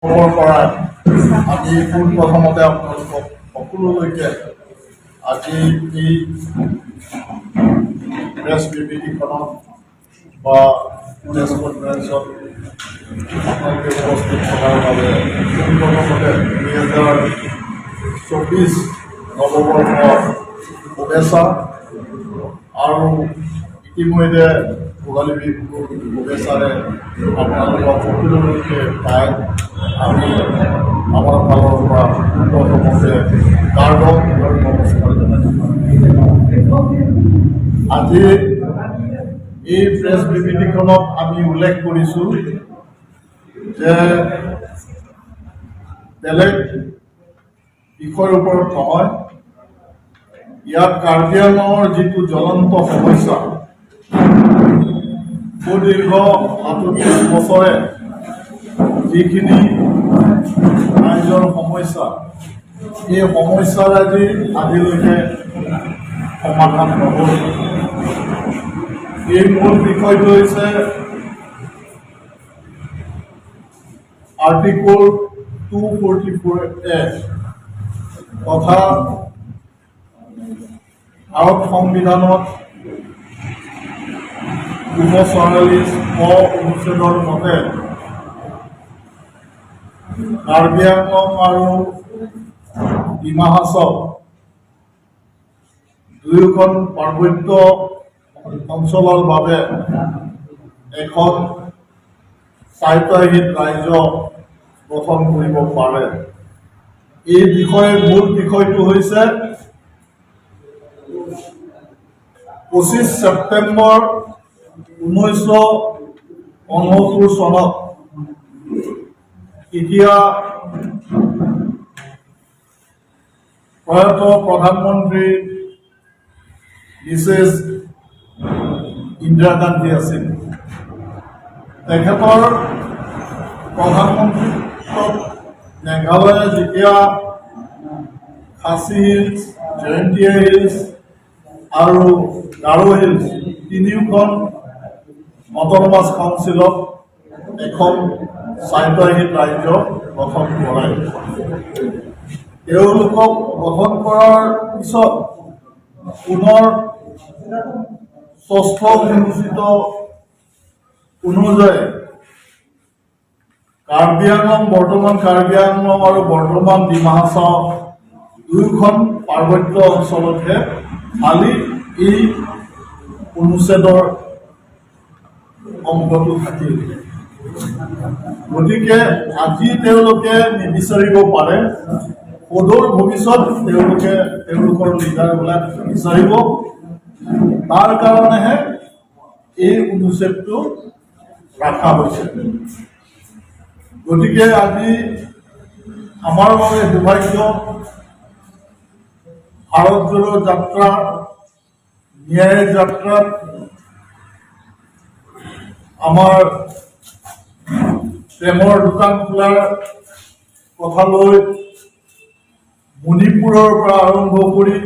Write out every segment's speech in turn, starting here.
পৰা আমি পোনপ্ৰথমতে আপোনালোকক সকলোলৈকে আজি এই প্ৰেছ বিবৃতিখনত বা প্ৰেছ কনফাৰেন্সত আপোনালোকে উপস্থিত থকাৰ বাবে পোনপ্ৰথমতে 2024 নৱবৰ্ষৰ শুভেচ্ছা আৰু ইতিমধ্যে ভোগালী বিহুৰ শুভেচ্ছাৰে আপোনালোকক সকলোলৈকে পাই আমি আমাৰ ফালৰ পৰা পোনপ্ৰথমতে গাৰ্ডক নমস্কাৰ জনাইছোঁ। আজি এই প্ৰেছ বিবৃতিখনত আমি উল্লেখ কৰিছোঁ যে বেলেগ বিষয়ৰ ওপৰত নহয়, ইয়াত কাৰ্বি আংলঙৰ যিটো জ্বলন্ত সমস্যা, সুদীৰ্ঘ 37 বছৰে যিখিনি ৰাইজৰ সমস্যা, এই সমস্যাৰ আজিলৈকে সমাধান নহ'ল। এই মূল বিষয়টো হৈছে আৰ্টিকল 244এ তথা ভাৰত সংবিধানত 244 ক অনুচ্ছেদৰ মতে কাৰ্বি আংলং আৰু ডিমা হাছাও দুয়োখন পাৰ্বত্য অঞ্চলৰ বাবে এখন স্বায়ত্তশাসিত ৰাজ্য গঠন কৰিব পাৰে। এই বিষয়ে মূল বিষয়টো হৈছে 25 ছেপ্টেম্বৰ 1969 চনত তেতিয়া প্ৰয়াত প্ৰধানমন্ত্ৰী মিছেছ ইন্দিৰা গান্ধী আছিল। তেখেতৰ প্ৰধানমন্ত্ৰীত্বত মেঘালয়ে যেতিয়া খাচী হিলছ, জয়ন্তীয়া হিলছ আৰু গাৰো হিলছ তিনিওখন অট'নমাছ কাউন্সিলক এখন স্বায়ত্তশাসিত ৰাজ্য গঠন কৰে। তেওঁলোকক গঠন কৰাৰ পিছত পুনৰ ষষ্ঠ অনুসূচিত অনুযায়ী কাৰ্বি আংলং, বৰ্তমান কাৰ্বি আংলং আৰু বৰ্তমান ডিমা হাছাও দুয়োখন পাৰ্বত্য অঞ্চলতহে খালী এই অনুচ্ছেদৰ অংশটো থাকিল। গতিকে আজি তেওঁলোকে নিবিচাৰিব পাৰে, সুদূৰ ভৱিষ্যত তেওঁলোকে তেওঁলোকৰ লিডাৰবিলাক বিচাৰিব। তাৰ কাৰণেহে এই অনুচ্ছেদটো ৰখা হৈছে। গতিকে আজি আমাৰ বাবে সৌভাগ্য, ভাৰত জোড়ো যাত্ৰা, ন্যায় যাত্ৰাত আমাৰ প্ৰেমৰ দোকান খোলাৰ কথা লৈ মণিপুৰৰ পৰা আৰম্ভ কৰি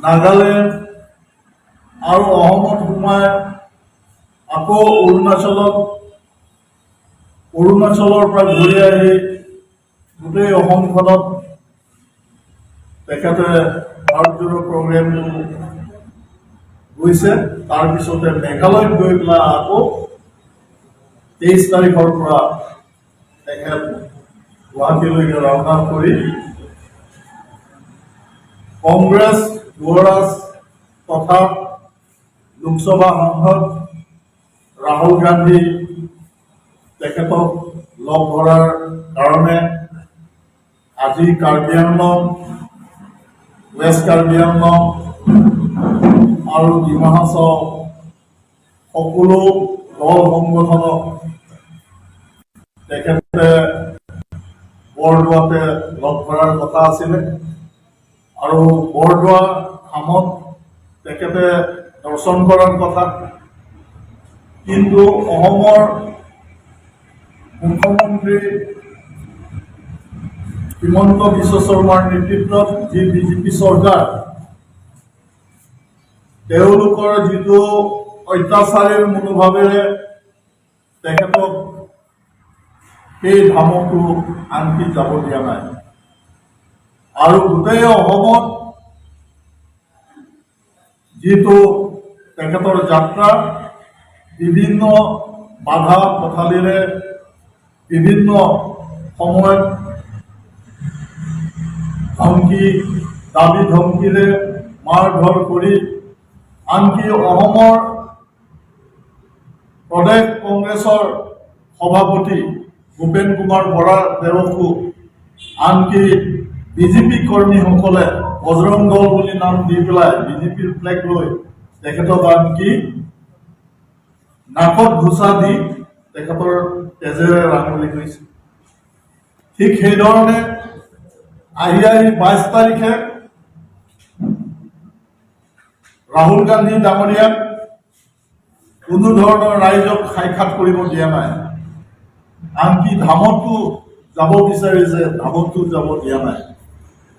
নাগালেণ্ড আৰু অসমত সোমাই আকৌ অৰুণাচলত, অৰুণাচলৰ পৰা ঘূৰি আহি গোটেই অসমখনত তেখেতে ভাৰত জোড়ো প্ৰগ্ৰেমটো গৈছে। তাৰপিছতে মেঘালয়ত গৈ পেলাই আকৌ 23 তাৰিখৰ পৰা তেখেত গুৱাহাটীলৈকে ৰাওনা কৰি কংগ্ৰেছ যুৱৰাজ তথা লোকসভা সাংসদ ৰাহুল গান্ধী তেখেতক লগ ধৰাৰ কাৰণে আজি কাৰ্বি আংলং, ৱেষ্ট কাৰ্বি আংলং আৰু ডিমা হাছাও সকলো দল সংগঠনক তেখেতে বৰদোৱাতে লগ ধৰাৰ কথা আছিলে আৰু বৰদোৱা ধামত তেখেতে দৰ্শন কৰাৰ কথা। কিন্তু অসমৰ মুখ্যমন্ত্ৰী হিমন্ত বিশ্ব শৰ্মাৰ নেতৃত্বত যি বিজেপি চৰকাৰ, তেওঁলোকৰ যিটো অত্যাচাৰীৰ মনোভাৱেৰে তেখেতক সেই ধামতো আনকি যাব দিয়া নাই। আৰু গোটেই অসমত যিটো তেখেতৰ যাত্ৰা বিভিন্ন বাধা পথালিৰে বিভিন্ন সময়ত ধমকি, দাবী ধমকিৰে মাৰ ধৰ কৰি, আনকি অসমৰ প্ৰদেশ কংগ্ৰেছৰ সভাপতি ভূপেন কুমাৰ বৰা দেৱকো আনকি বিজেপি কৰ্মীসকলে বজৰং দল বুলি নাম দি পেলাই বিজেপিৰ ফ্লেগ লৈ তেখেতক আনকি নাকত ঘোচা দি তেখেতৰ তেজেৰে ৰাঙলী কৰিছে। ঠিক সেইধৰণে আহি আহি 22 তাৰিখে ৰাহুল গান্ধী ডাঙৰীয়াক কোনো ধৰণৰ ৰাইজক সাক্ষাৎ কৰিব দিয়া নাই। আনকি ধামতো যাব বিচাৰিছে, ধামতো যাব দিয়া নাই,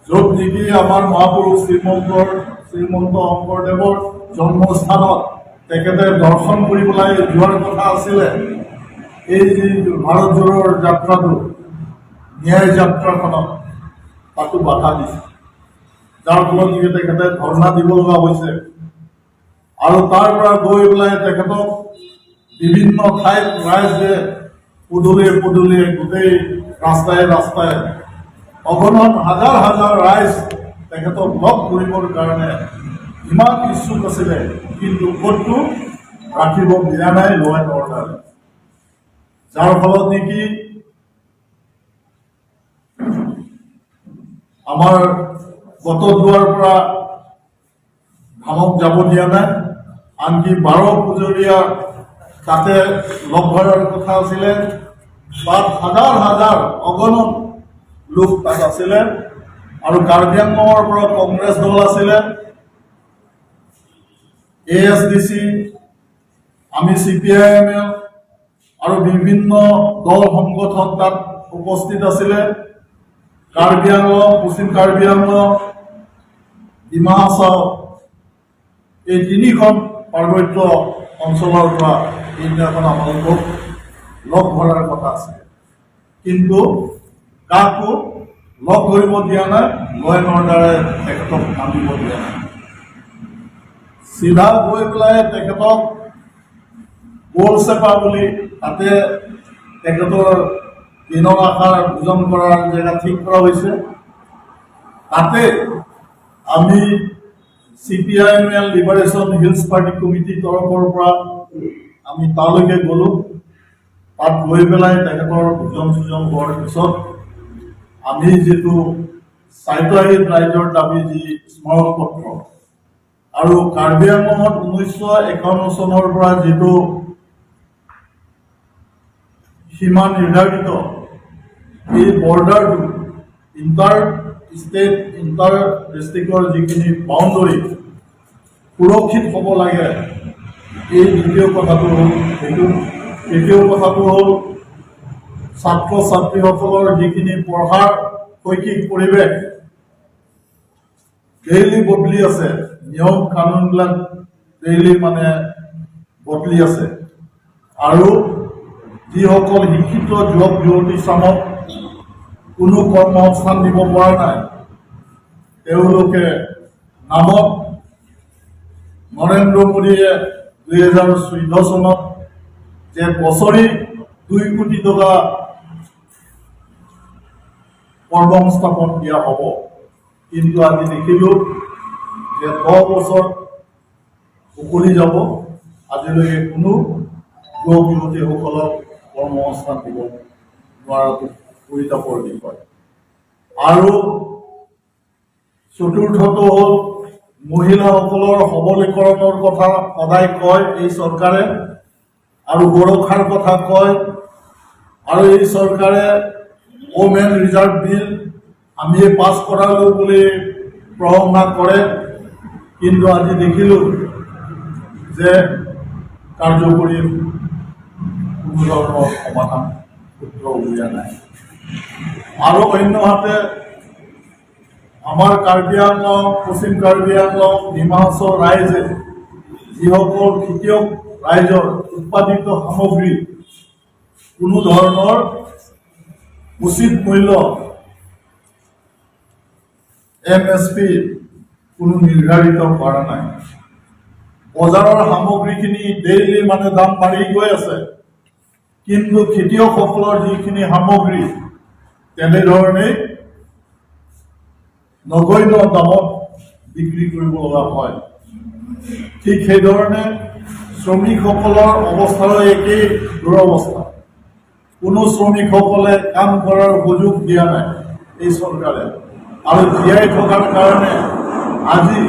য'ত নেকি আমাৰ মহাপুৰুষ শ্ৰীমন্ত শংকৰদেৱৰ জন্মস্থানত তেখেতে দৰ্শন কৰি পেলাই যোৱাৰ কথা আছিলে। এই যি ভাৰত জোড়োৰ যাত্ৰাটো, ন্যায় যাত্ৰাখনত তাতো বাধা দিছে, যাৰ ফলত নেকি তেখেতে ধৰ্ণা দিব লগা হৈছে। আৰু তাৰ পৰা গৈ পেলাই তেখেতক বিভিন্ন ঠাইত ৰাইজে পদূলিয়ে পদূলিয়ে, গোটেই ৰাস্তাই ৰাস্তাই অগণন হাজাৰ হাজাৰ ৰাইজ তেখেতক লগ কৰিবৰ কাৰণে ইমান ইচ্ছুক আছিলে, কিন্তু ক'তো ৰাখিব দিয়া নাই ল এণ্ড অৰ্ডাৰ, যাৰ ফলত নেকি আমাৰ বটদ্ৰৱাৰ পৰা ধামক যাব দিয়া নাই। আনকি 12 পূজৰীয়া তাতে লগ ধৰাৰ কথা আছিলে, তাত হাজাৰ হাজাৰ অগণন লোক তাত আছিলে। আৰু কাৰ্বি আংলঙৰ পৰা কংগ্ৰেছ দল আছিলে, এএছডিচি, আমি চিপিআইএমএল আৰু বিভিন্ন দল সংগঠন তাত উপস্থিত আছিলে। কাৰ্বি আংলং, পশ্চিম কাৰ্বি আংলং, ডিমা হাছাও, এই তিনিখন পাৰ্বত্য অঞ্চলৰ পৰা সেইদিনাখন আমালোকক লগ ধৰাৰ কথা আছে, কিন্তু কাকো লগ ধৰিব দিয়া নাই। ল এণ্ড অৰ্ডাৰে তেখেতক নামিব দিয়া নাই। চিধা গৈ পেলাই তেখেতক গোল চেপা বুলি তাতে তেখেতৰ দিনৰ আহাৰ ভোজন কৰাৰ জেগা ঠিক কৰা হৈছে। তাতে আমি চিপিআইএমএল লিবাৰেশ্যন হিলছ পাৰ্টি কমিটিৰ তৰফৰ পৰা আমি তালৈকে গ'লোঁ। তাত গৈ পেলাই তেখেতৰ ভোজন চোজন হোৱাৰ পিছত আমি যিটো স্বায়ত্তশাসিত ৰাজ্যৰ দাবী যি স্মাৰক পত্ৰ আৰু কাৰ্বি আংলঙত 1951 চনৰ পৰা যিটো সীমা নিৰ্ধাৰিত, এই বৰ্ডাৰটো ইণ্টাৰ ষ্টেট, ইণ্টাৰ ডিষ্ট্ৰিক্টৰ যিখিনি বাউণ্ডৰী সুৰক্ষিত হ'ব লাগে, এই দ্বিতীয় কথাটো হ'ল সেইটো। তৃতীয় কথাটো হ'ল ছাত্ৰ ছাত্ৰীসকলৰ যিখিনি পঢ়াৰ শৈক্ষিক পৰিৱেশ ডেইলি বদলি আছে, নিয়ম কানুনবিলাক ডেইলি মানে বদলি আছে। আৰু যিসকল শিক্ষিত যুৱক যুৱতী চামক কোনো কৰ্মসংস্থান দিব পৰা নাই, তেওঁলোকে নামত নৰেন্দ্ৰ মোদীয়ে 2014 চনত যে বছৰি 2 কোটি টকা কৰ্মসংস্থাপন দিয়া হ'ব, কিন্তু আজি দেখিলোঁ যে 10 বছৰ উকলি যাব, আজিলৈকে কোনো যুৱক যুৱতীসকলক কৰ্মসংস্থান দিব নোৱাৰাটো পৰিতাপৰ বিষয়। আৰু চতুৰ্থটো হ'ল মহিলাসকলৰ সবলীকৰণৰ কথা সদায় কয় এই চৰকাৰে আৰু সুৰক্ষাৰ কথা কয়, আৰু এই চৰকাৰে ওমেন ৰিজাৰ্ভ বিল আমিয়ে পাছ কৰালো বুলি প্ৰশংসা কৰে, কিন্তু আজি দেখিলোঁ যে কাৰ্যকৰী কোনো ধৰণৰ সমাধান সূত্ৰ উলিওৱা নাই। আৰু অন্যহাতে আমাৰ কাৰ্বি আংলং, পশ্চিম কাৰ্বি আংলং, ডিমা হাছাও ৰাইজে যিসকল খেতিয়ক ৰাইজৰ উৎপাদিত সামগ্ৰী কোনো ধৰণৰ উচিত মূল্য এমএছপি কোনো নিৰ্ধাৰিত কৰা নাই। বজাৰৰ সামগ্ৰীখিনি ডেইলি মানে দাম বাঢ়ি গৈ আছে, কিন্তু খেতিয়কসকলৰ যিখিনি সামগ্ৰী তেনেধৰণেই নগণ্য দামত বিক্ৰী কৰিব লগা হয়। ঠিক সেইধৰণে শ্ৰমিকসকলৰ অৱস্থাৰো একেই দুৰৱস্থা। কোনো শ্ৰমিকসকলে কাম কৰাৰ সুযোগ দিয়া নাই এই চৰকাৰে। আৰু জীয়াই থকাৰ কাৰণে আজি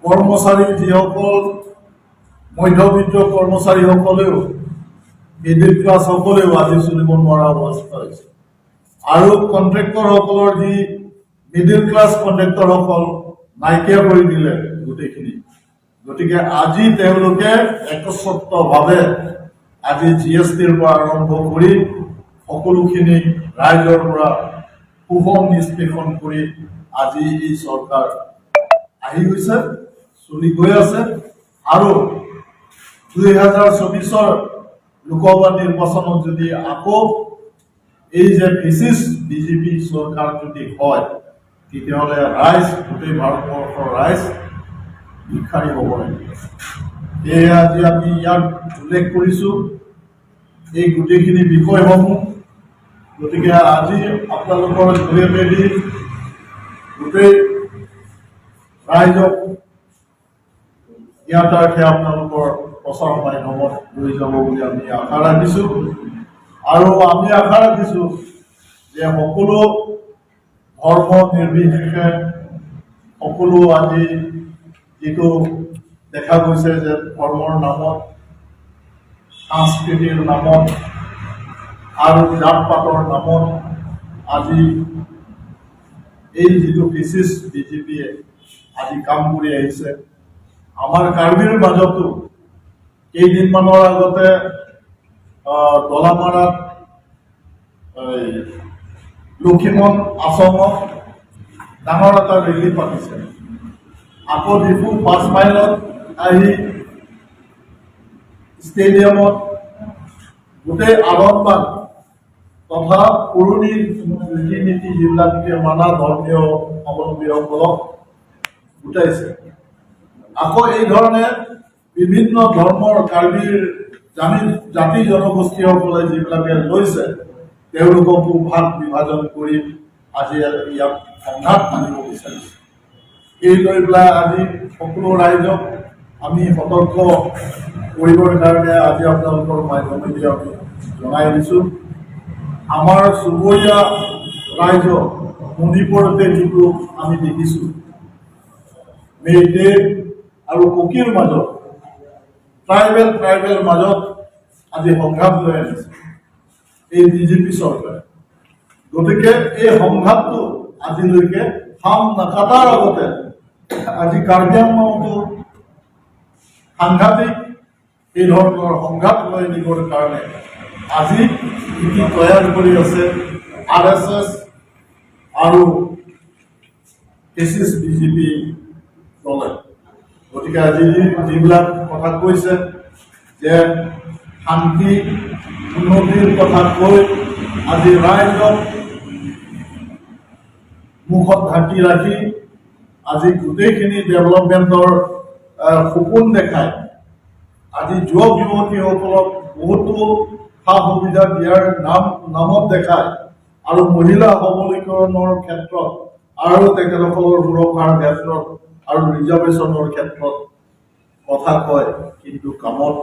কৰ্মচাৰী, যিসকল মধ্যবিত্ত কৰ্মচাৰীসকলেও, মিডিল ক্লাছসকলেও আজি চলিব নোৱাৰা অৱস্থা হৈছে। আৰু কণ্ট্ৰেক্টৰসকলৰ যি মিডিল ক্লাছ কণ্ট্ৰেক্টৰসকল নাইকিয়া কৰি দিলে গোটেইখিনি। গতিকে আজি তেওঁলোকে একচ্ছত্ৰভাৱে আজি জিএছটিৰ পৰা আৰম্ভ কৰি সকলোখিনি ৰাইজৰ পৰা শোষণ নিষ্পেষণ কৰি আজি এই চৰকাৰ আহি গৈছে, চলি গৈ আছে। আৰু 2024ৰ লোকসভা নিৰ্বাচনত যদি আকৌ এই যে ফেচিষ্ট বিজেপি চৰকাৰ যদি হয়, তেতিয়াহ'লে ৰাইজ, গোটেই ভাৰতবৰ্ষৰ ৰাইজ ভিক্ষাৰী হ'ব লাগিব। সেয়ে আজি আমি ইয়াত উল্লেখ কৰিছোঁ এই গোটেইখিনি বিষয়সমূহ। গতিকে আজি আপোনালোকৰ জৰিয়তেদি গোটেই ৰাইজক জ্ঞাতাৰ্থে আপোনালোকৰ প্ৰচাৰ মাধ্যমত লৈ যাব বুলি আমি আশা ৰাখিছোঁ। আৰু আমি আশা ৰাখিছোঁ যে সকলো ধৰ্ম নিৰ্বিশেষে সকলো আজি যিটো দেখা গৈছে যে ধৰ্মৰ নামত, সংস্কৃতিৰ নামত আৰু জাত পাতৰ নামত আজি এই যিটো ফেচিষ্ট বিজেপিয়ে আজি কাম কৰি আহিছে, আমাৰ কাৰ্বিৰ মাজতো কেইদিনমানৰ আগতে দলামাৰাত এই লখিমন আশ্ৰমত ডাঙৰ এটা ৰেলী পাতিছে। আকৌ ডিফু 5 মাইলত আহি ষ্টেডিয়ামত গোটেই আৰম্বান তথা পুৰণি ৰীতি নীতি যিবিলাক মানা ধৰ্মীয় অৱলম্বীসকলক গোটাইছে। আকৌ এই ধৰণে বিভিন্ন ধৰ্মৰ কাৰ্বিৰ জাতি জাতি জনগোষ্ঠীসকলে যিবিলাকে লৈছে, তেওঁলোককো ভাগ বিভাজন কৰি আজি ইয়াত সংঘাত আনিব বিচাৰিছে। এই লৈ পেলাই আজি সকলো ৰাইজক আমি সতৰ্ক কৰিবৰ কাৰণে আজি আপোনালোকৰ মাধ্যমেদি আমি জনাই দিছোঁ। আমাৰ চুবুৰীয়া ৰাজ্য মণিপুৰতে যিটো আমি দেখিছোঁ, মেইটেই আৰু কুকিৰ মাজত, ট্ৰাইবেল ট্ৰাইবেল মাজত আজি সংঘাত লৈ আনিছে এই বিজেপি চৰকাৰে। গতিকে এই সংঘাতটো আজিলৈকে শাম নাকাটাৰ আগতে আজি কাৰ্বি আংলঙতো সাংঘাতিক এই ধৰণৰ সংঘাত লৈ নিবৰ কাৰণে আজি নীতি তৈয়াৰ কৰি আছে আৰএছএছ আৰু ফেচিষ্ট বিজেপি দলে। গতিকে আজি যিবিলাক কথা কৈছে যে শান্তি উন্নতিৰ কথা কৈ আজি ৰাইজক মুখত ঢাকি ৰাখি আজি গোটেইখিনি ডেভেলপমেণ্টৰ সপোন দেখাই আজি যুৱক যুৱতীসকলক বহুতো সা সুবিধা দিয়াৰ নামত দেখায় আৰু মহিলা সবলীকৰণৰ ক্ষেত্ৰত আৰু তেখেতসকলৰ সুৰক্ষাৰ ক্ষেত্ৰত আৰু ৰিজাৰ্ভেশ্যনৰ ক্ষেত্ৰত কথা কয়, কিন্তু কামত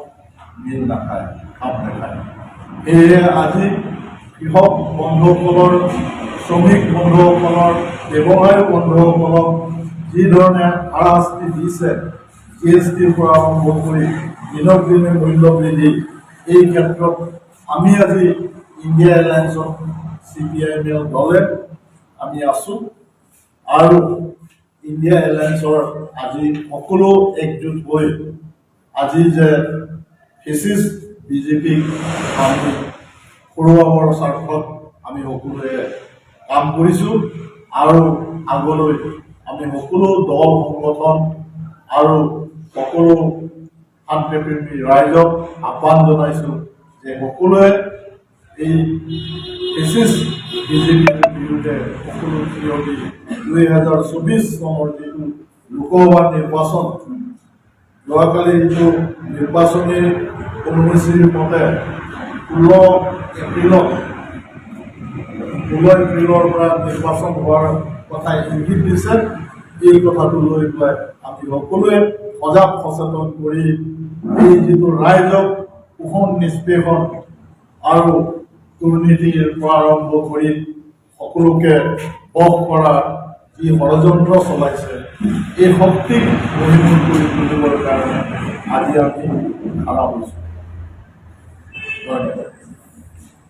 মিল নাখায়, কাম নাখায়। সেয়েহে আজি কৃষক বন্ধুসকলৰ, শ্ৰমিক বন্ধুসকলৰ, ব্যৱসায়ী বন্ধুসকলক যি ধৰণে হাৰাশাস্তি দিছে, জিএছটিৰ পৰা আৰম্ভ কৰি দিনক দিনে মূল্য বৃদ্ধি, এই ক্ষেত্ৰত আমি আজি ইণ্ডিয়া এলায়েন্সত চিপিআইএমএল দলে আমি আছোঁ। আৰু ইণ্ডিয়া এলায়েন্সৰ আজি সকলো একজোট হৈ আজি যে ফেচিষ্ট বিজেপিক আমি হৰুৱাবৰ স্বাৰ্থত আমি সকলোৱে কাম কৰিছোঁ। আৰু আগলৈ আমি সকলো দল সংগঠন আৰু সকলো শান্তিপ্ৰেমী ৰাইজক আহ্বান জনাইছোঁ যে সকলোৱে এই ফেচিষ্ট বিজেপিৰ বিৰুদ্ধে সকলো থিয় দি 2024 চনৰ যিটো লোকসভা নিৰ্বাচন, যোৱাকালি যিটো নিৰ্বাচনী অনুসূচীৰ মতে 16 এপ্ৰিলত, 16 এপ্ৰিলৰ পৰা নিৰ্বাচন হোৱাৰ কথা ইংগিত দিছে। এই কথাটো লৈ পেলাই আমি সকলোৱে সজাগ সচেতন কৰি এই যিটো ৰাইজক শোষণ, নিষ্পেষণ আৰু দুৰ্নীতিৰ পৰা আৰম্ভ কৰি সকলোকে বশ কৰা যি ষড়যন্ত্ৰ চলাইছে, এই শক্তিক মষিমূৰ কৰি তুলিবৰ কাৰণে আজি আমি খাৰা হৈছোঁ। ধন্যবাদ।